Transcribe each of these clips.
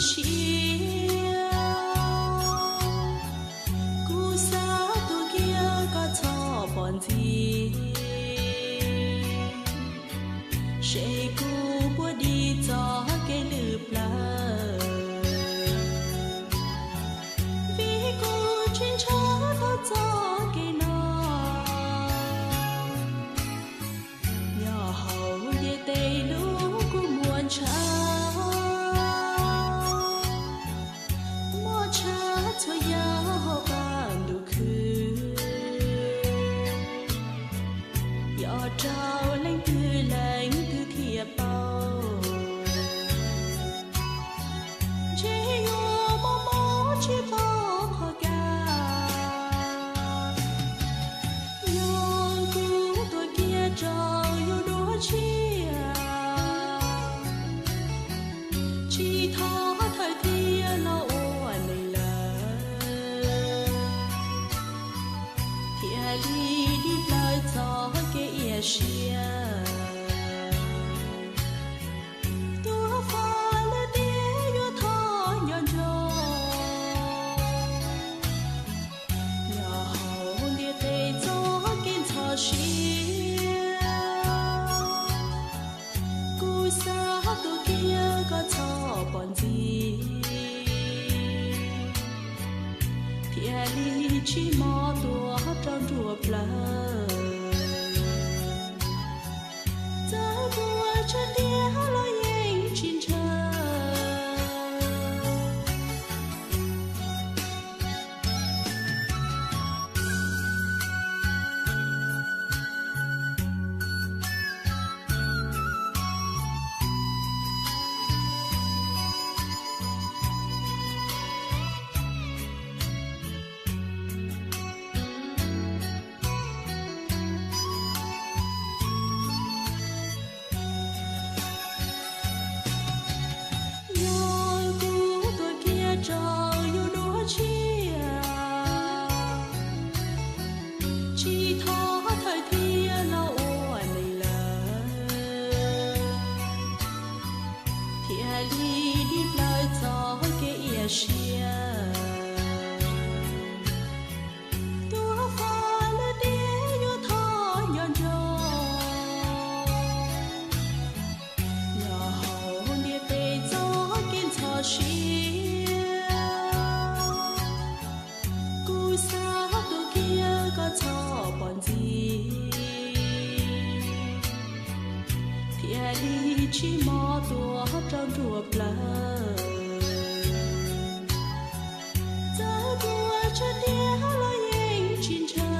siab, kuv xav tuaj kiag koj txhob pom ntxiv, seb kuv puas dim txoj kev lwj plawv, vim kuv tsis ntshaw tau txoj kev no. Nyob hauv ntiaj teb no kuv muaj ntshav, muaj ntshav txhua yam hauv qab ntuj khwb. Yog raug leej twg leej twg thiaj paub, ntshe yuav mob mob tsis paub qhov kaj. Yog kuv tuaj kiag rau yus dua tshiab, tsis thov thawj thiab los ua neeg lawm, thiaj li dim plaws txoj kev iab siab. Tuaj faj lwm tiam yuav thov nco ntsoov, nyob hauv ntiaj teb txoj kev ntxhov siab, kuv xav tuaj kiag koj txhob pom ntxiv, thiaj li tsis mob tuaj rau nruab plawv. Txawm tuaj tsawg tiam los yeej tsis ntshaw. Yog kuv tuaj kiag rau yus dua tshiab, tsis thov thawj thiab los ua neeg lawm, thiaj li dim plaws txoj kev iab siab. Tuaj faj lwm tiam yuav thov nco ntsoov, nyob hauv ntiaj teb txoj kev ntxhov siab, kuv xav tuaj kiag koj txhob pom ntxiv, thiaj li tsis mob tuaj rau nruab plawv. Txawm tuaj tsawg tiam los yeej tsis ntshaw.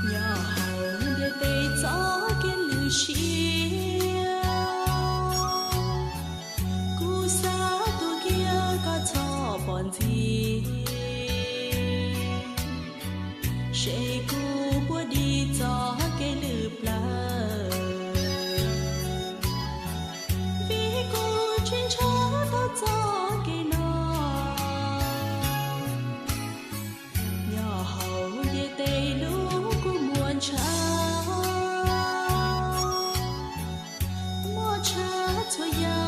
Nyob hauv ntiaj teb txoj kev lwj siab, kuv xav tuaj kiag koj txhob pom ntxiv, seb kuv puas dim txoj kev lwj plawv, vim kuv tsis ntshaw tau txoj kev no. Nyob hauv ntiaj teb no kuv muaj ntshav, muaj ntshav txhua yam